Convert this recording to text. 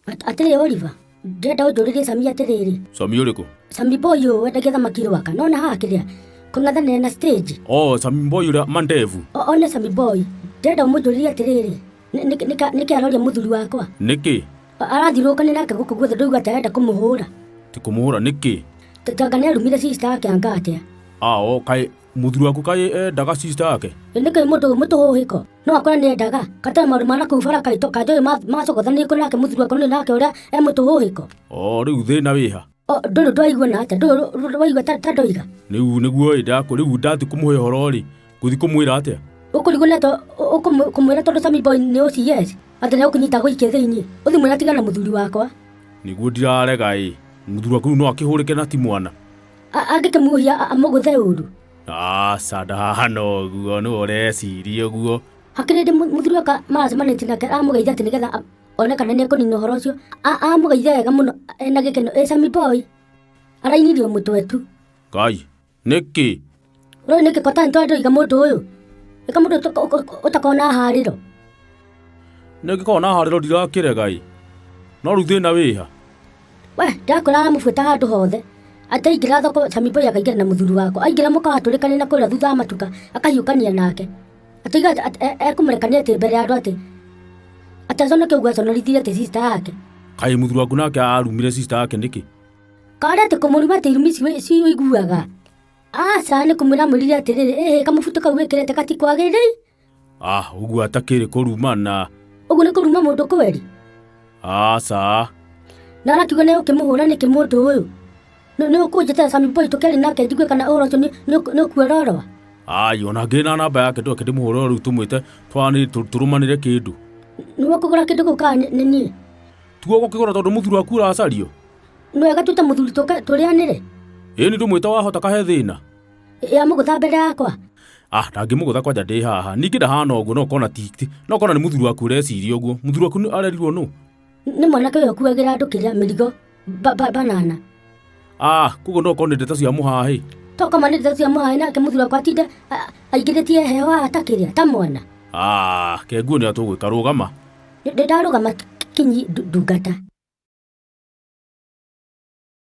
Atĩrĩ Oliver, ndĩrenda ũnjũrĩrie Sami atĩrĩrĩ. Sami ũrĩkũ? Sami boy ũyũ wendagia thamaki rwaka, nona haha kĩrĩa kũng'ethanĩra na stage. Oh, Sami boy ũrĩa mandevu. One Sami boy, ndĩrenda ũmũnjũrĩrie atĩrĩrĩ, nĩkĩ aroria mũthuri wakwa? Nĩkĩ? Arathiũrũrũkanio nake gũkũ guothe ndũigua atĩ arenda kũmũhũra. Ti kũmũhũra nĩkĩ? Tanga nĩ arumire sister yake anga atĩa? Ah, oh, kaĩ mũthuri waku kaĩ endaga sister yake? Nĩkĩ mũndũ ũyũ mũtũhũhĩko? No akorwo nĩ endaga, kata maũndũ ma nakũu bara kaĩ kanjũĩ macogothanĩrie kũ nake mũthuri wakwa nĩ nake ũrĩa e mũtũhũhĩko. Oh, rĩu thĩna wĩha? O, ndũrĩ ndwaigua na atĩa? Ndũrĩ waigua ta ndoiga? Rĩu nĩguo ĩ ndakũ rĩu ndathi kũmũhe ũhoro rĩ, ngũthi kũmwĩra atĩa? Ũkũrigwo nĩ atĩa ũkũmwĩra tondũ Sami boy nĩ OCS atĩ nĩ egũkũnyita agũikie thĩinĩ? Ũthiĩ mwĩre atigane na mũthuri wakwa. Nĩguo ndirarega ĩ, mũthuri waku rĩu no akĩhũrĩke na ti mwana. Angĩkĩmuohia amũgũthe ũru. Aca ndahana ũguo nĩwe ũreciria ũguo. Hakĩrĩ hĩndĩ mũthuri wakwa maracemanĩtie nake aramũgeithia atĩ nĩgetha one kana nĩ ekũnina ũhoro ũcio. Amũgeithia wega mũno ena gĩkeno, ĩ Sami boy, arainirio mũtwe tu. Ngai, nĩkĩ? Ũroĩ nĩkĩ ko ta nĩtũrenda mũndũ ũyũ? Ĩka mũndũ ũtakoragwo na harĩro. Nĩ ngĩkorwo na harĩro ndirakĩrega ĩ. No rĩu thĩna wĩha? We, ndakora aramũbuĩta handũ hothe. Atĩ aingĩra thoko Sami boy akaingĩra na mũthuri wakwa. Aingĩra mũkawa atũrĩkane na kũrĩa thutha wa matuka akahiũkania nake. Atĩ ekũmũrekania atĩ mbere ya andũ atĩ atĩ aconoke ũguo aconorithirie atĩ sister yake. Kaĩ mũthuri waku nake arumire sister yake nĩkĩ? Karĩ atĩ kũmũruma atĩ irumi ci ũiguaga. Aca nĩ kũmwĩra amwĩrire atĩrĩrĩ, ĩhĩ kamũbuto kau wĩkĩrĩte gatikwagĩrĩire. Ah, ũguo atakĩrĩ kũrumana. Ũguo nĩ kũruma mũndũ kweri? Aca. Na arakiuga nĩ ũkĩmũhũra nĩkĩ mũndũ ũyũ? Nĩ ũkũnjĩtĩra Sami boy tũkĩaria nake njigue kana ũhoro ũcio nĩ ũkuororoa? Ai, ona ngĩrĩ na namba yake ndũke ndĩmũhũre rĩu tũmwĩte twaranĩrie tũrũmanĩre kĩndũ. Nĩwe ũkũgũra kĩndũ kũu kana nĩ niĩ? Tiwe ũgũkĩgũra tondũ mũthuri waku ũracario. Nĩ wega twĩte mũthuri tũke tũrĩanĩre. Ĩni ndũmwĩte wahota kahe thĩna. Yamũgũtha mbere yakwa. Ah, ndangĩmũgũtha kwanja ndĩ haha. Ningĩ ndahana ũguo no kona ti no kona nĩ mũthuri waku ũreciria ũguo. Mũthuri waku arerirwo nũ? Nĩ mwanake ũyũ ũkuagĩra andũ kĩrĩa mĩrigo banana. Ah, koguo no korwo nĩ ndeto cia mũhaĩ. To kama nĩ ndeto cia mũhaĩ nake mũthuri wakwa atinde aingĩrĩtie heho haha ta kĩrĩa ta mwana. Ah, kenguo nĩ atũgwĩka rũgama. Nĩ ndarũgama kinyi ndungata.